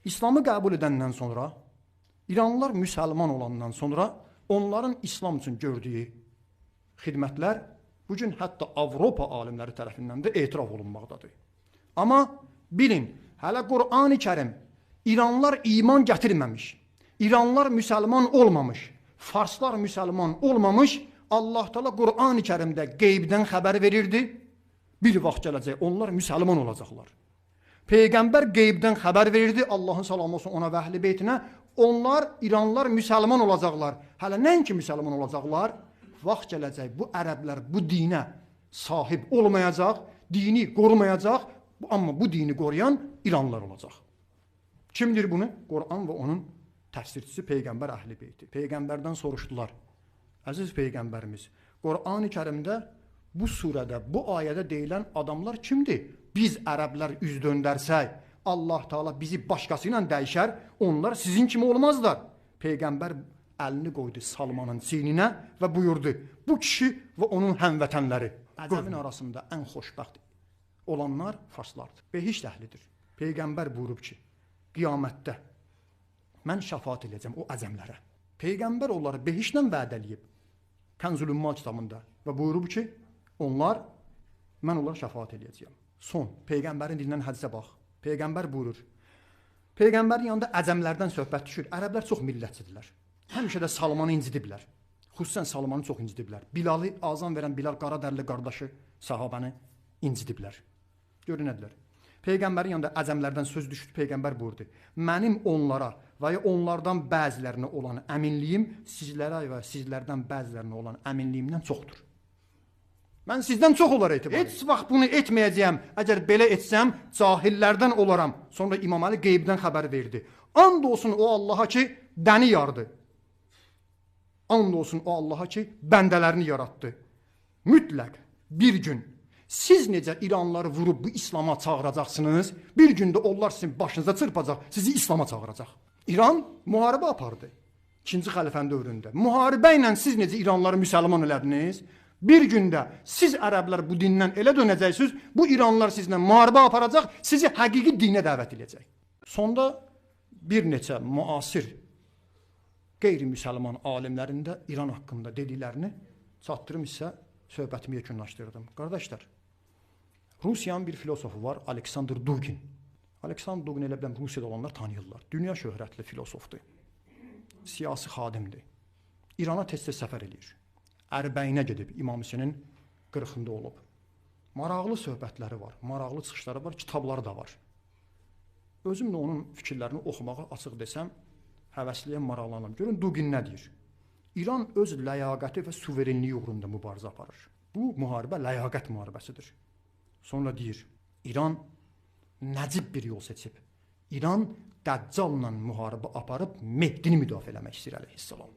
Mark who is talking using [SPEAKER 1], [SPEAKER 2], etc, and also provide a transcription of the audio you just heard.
[SPEAKER 1] İslamı qəbul edəndən sonra, İranlılar müsəlman olandan sonra onların İslam üçün gördüyü xidmətlər bugün hətta Avropa alimləri tərəfindən də etiraf olunmaqdadır. Amma bilin, hələ Qur'an-ı Kərim İranlılar iman gətirməmiş, İranlılar müsəlman olmamış, Farslar müsəlman olmamış, Allah Teala Qur'an-ı Kərimdə qeybdən xəbər verirdi. Bir vaxt gələcək, onlar müsəlman olacaqlar. Peyğəmbər qeybdən xəbər verirdi, Allahın salamı olsun ona və əhl-i beytinə. Onlar, İranlılar müsəlman olacaqlar. Hələ nəinki müsəlman olacaqlar? Vaxt gələcək, bu ərəblər bu dinə sahib olmayacaq, dini qorumayacaq, amma bu dini qoruyan İranlılar olacaq. Kimdir bunu? Quran və onun təfsirçisi Peyğəmbər əhl-i beyti. Peyğəmbərdən soruşdular. Əziz Peyğəmbərimiz, Qur'an-ı Kərimdə bu surədə, bu ayədə deyilən adamlar kimdir? Biz ərəblər üz döndərsək, Allah Teala bizi başqası ilə dəyişər, onlar sizin kimi olmazlar. Peyğəmbər əlini qoydu Salmanın çiyninə və buyurdu, bu kişi və onun həmvətənləri. Əcəmin arasında ən xoşbəxt olanlar farslardır. Behişt əhlidir. Peyğəmbər buyurub ki, qiyamətdə mən şəfaət eləyəcəm o əcəmlərə. Peyğəmbər onları behiştlə vəd eləyib Kənzül Ümmal kitabında və buyurub ki, onlar, mən onlara şəfaət eləyəcəyəm. Son, Peyğəmbərin dilindən hədisə bax. Peyğəmbər buyurur. Peyğəmbərin yanında əcəmlərdən söhbət düşür. Ərəblər çox millətçidirlər. Həmişə də Salmanı incidiblər. Xüsusən Salmanı çox incidiblər. Bilalı, azan verən Bilal qara dərili qardaşı sahabəni incidiblər. Görün nədilər. Peyğəmbərin yanında əcəmlərdən söz düşdü. Peyğəmbər buyurdu. Mənim onlara və ya onlardan bəzilərinə olan əminliyim sizlərə və sizlərdən bəzilərinə olan əminliyimdən çoxdur. Mən sizdən çox olar etibar. Heç vaxt bunu etməyəcəyəm. Əgər belə etsəm, cahillərdən olaram. Sonra İmam Əli qeybdən xəbər verdi. And olsun o Allaha ki, dəni yardı. And olsun o Allaha ki, bəndələrini yaratdı. Mütləq bir gün siz necə İranlıları vurub bu İslama çağıracaqsınız, bir gündə onlar sizin başınıza çırpacaq, sizi İslama çağıracaq. İran müharibə apardı. İkinci xəlifənin dövründə. Müharibə ilə siz necə İranlıları müsəlman elədiniz? Bir gündə siz ərəblər bu dindən elə dönəcəksiniz, bu İranlılar sizinlə müharibə aparacaq, sizi həqiqi dinə dəvət edəcək. Sonda bir neçə müasir qeyri-müsəlman alimlərində İran haqqında dediklərini çatdırım isə söhbətimi yekunlaşdırdım. Qardaşlar, Rusiyanın bir filosofu var, Aleksandr Dugin. Aleksandr Dugin elə biləm Rusiyada olanlar tanıyırlar. Dünya şöhrətli filosofdur. Siyasi xadimdir. İrana tez-tez səfər eləyir. Ərbəyinə gedib, İmam Hüseynin qırxında olub. Maraqlı söhbətləri var, maraqlı çıxışları var, kitabları da var. Özüm də onun fikirlərini oxumağa açıq desəm, həvəsliyəm, maraqlanıram. Görün, Dugin nə deyir? İran öz ləyaqəti və suverenliyi uğrunda mübarizə aparır. Bu müharibə ləyaqət müharibəsidir. Sonra deyir, İran nəcib bir yol seçib. İran Dəccalla müharibə aparıb Mehdini müdafiə eləmək istəyir əleyhissalam.